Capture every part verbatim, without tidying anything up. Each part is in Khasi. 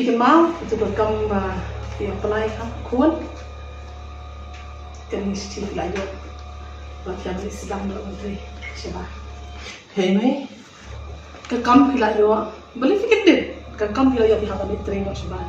Kynmaw ïa ka kam ba phi apply ha khun. Kane shi la ïoh ba phi hap ban leit sdang noh ban trei shabar. Hei mei. Ka kam phi la ïoh. Balei phi kyndit? Ka kam phi la ïoh, phi hap ban leit trei noh shabar.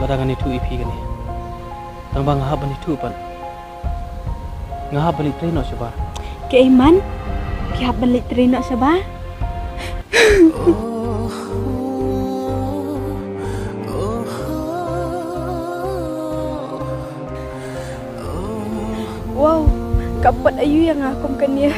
Lada ngan ïathuh ïa phi kane, tang ba nga hap ban ïathuh pat. Nga hap ban leit trei noh shabar. Kaei man? Phi hap ban leit trei noh shabar? Wow, ka pat aïu ïa nga kum kane.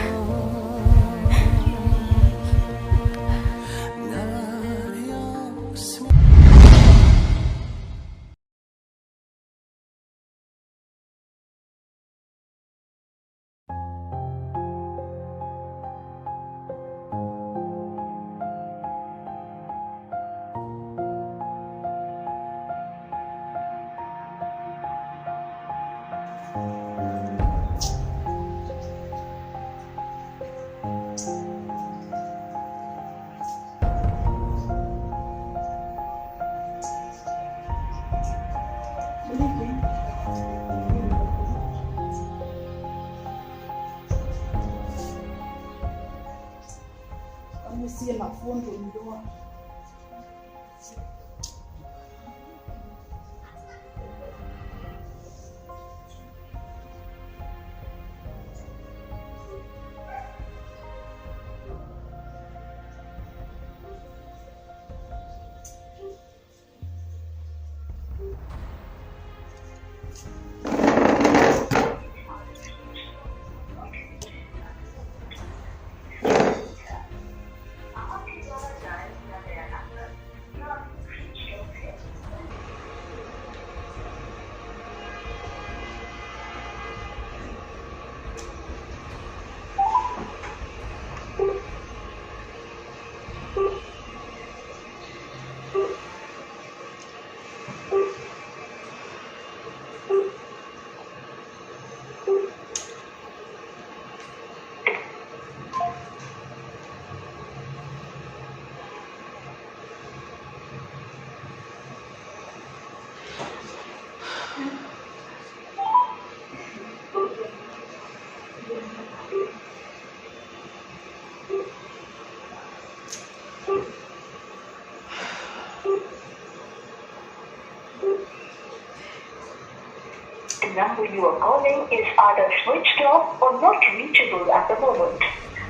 The number you are calling is either switched off or not reachable at the moment.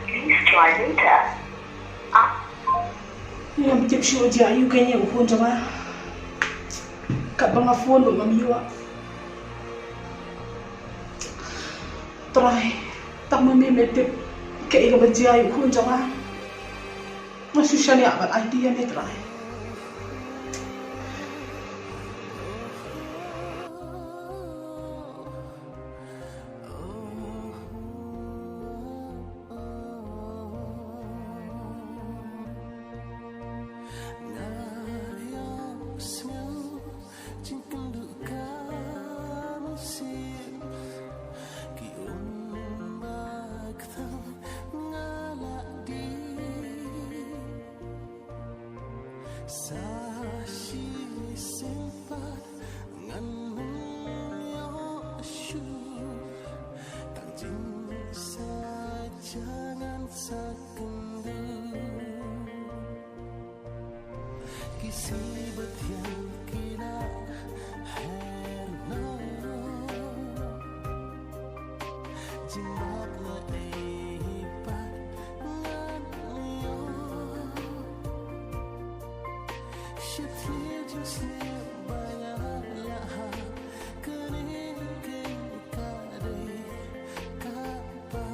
Please try later. Ngam tip shuh jia aïu kein ïa u khun jong nga. Katba nga phone ruh ngam ïoh. Trai, tang ma me me tip kaei kaba jia ïa u khun jong nga. Nga shu shaniah ban aiti ïa me Trai. Sa shisien pat ngan ym ïoh shuh, tang jingsaja ngan sa kynduh. Ki sih ba thiang ki la her noh. Jingmut la ei pat ngan ïoh. Shi thied jingsngewbha ïa ha kane ka dei kaba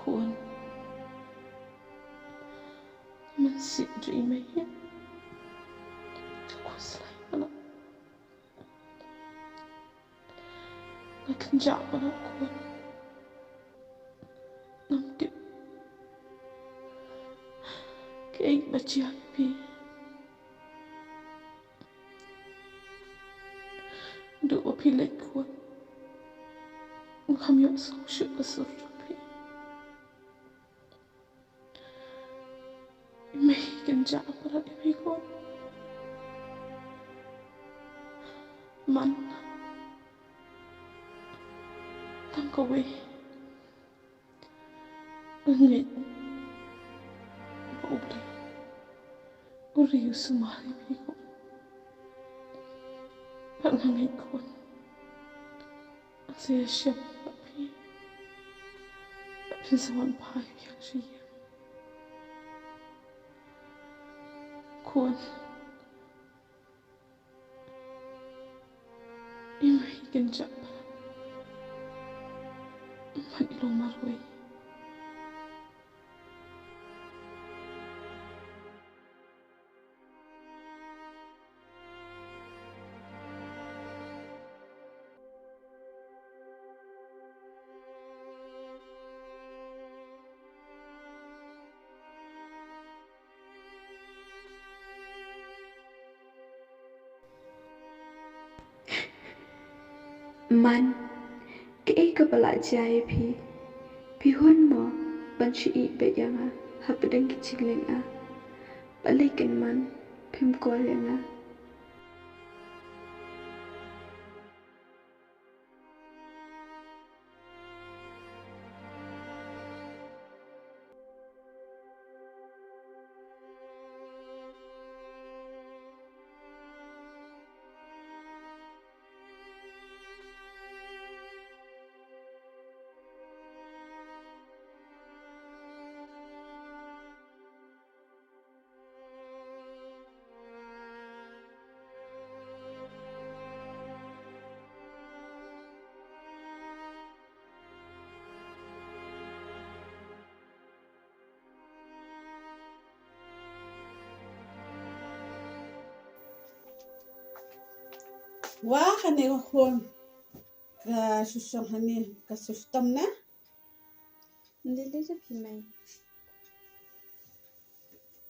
Khun. Mynsiem jong i mei hi ka khuslai palat. Nga kynjah palat khun. Ngam tip kaei ba jia ïa phi. Duh ba phi leit khun, ngam ïohsngew shuh ka sur jong phi. I mei hi kynjah palat ïa phi khun. Man tang kawei. Nga ngeit ba U Blei u ri u sumar ïa phi khun. Bad nga ngeit khun, nga sa ïashem bad phi, bad phin sa wan phai biang sha ïing. Khun, i mei hi kynjah palat. Bad i long marwei. Man, kaei kaba la jia ïa phi? Phi hun mo ban shu ïeit beit ïa nga hapdeng ki jingleh ah? Balei keiñ Man phim call ïa nga? Wa kane ka khun ka shu shong hangne ka shu shitom ne? Ym dei lei jong phi mei.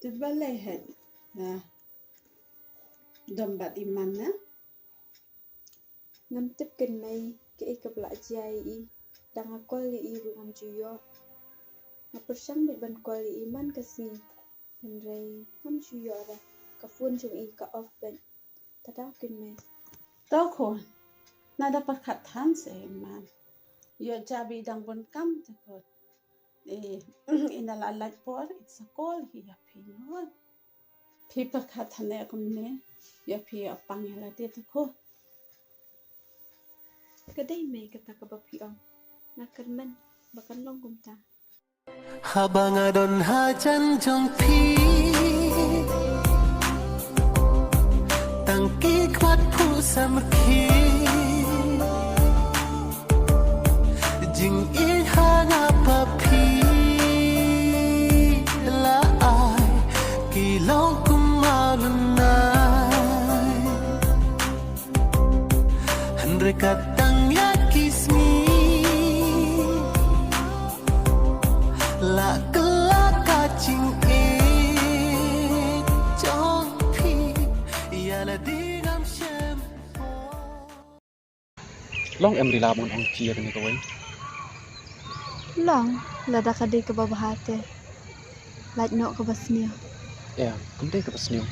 Te balei heh na dom bad i Man na? Ngam tip keiñ mei kaei kaba la jia ïa i. Da nga call ïa i ruh ngam ju ïoh. Nga pyrshang beit ban call ïa i man ka sngi, hynrei ngam ju ïoh re. Ka phone jong i ka off beit. Tadaw keiñ mei. To khun, nada pyrkhat than seh Man. Ïoh jia ba i dang bun kam te khun. Eh, ina la lait por in sa call hi ïa phi ngut. Phi pyrkhat than ne kumne ïa phi ïa pang ïa lade te khun. Ka dei mei kata kaba phi ong. Nga kyrmen ba kan long kumta. Haba nga don hajan jong phi, tang ki khmat phu samrkhie. Jingïeit ha nga ba phi la ai ki long kum mawlynnai. Hynrei ka tang ïa ki sngi la kylla ka jingïeit jong phi ïa lade ngam shem. Long em Rila ban ong jia kane kawei? Long, lada ka dei kaba bha te lait noh kaba sniew. Ïa, kam dei kaba sniew.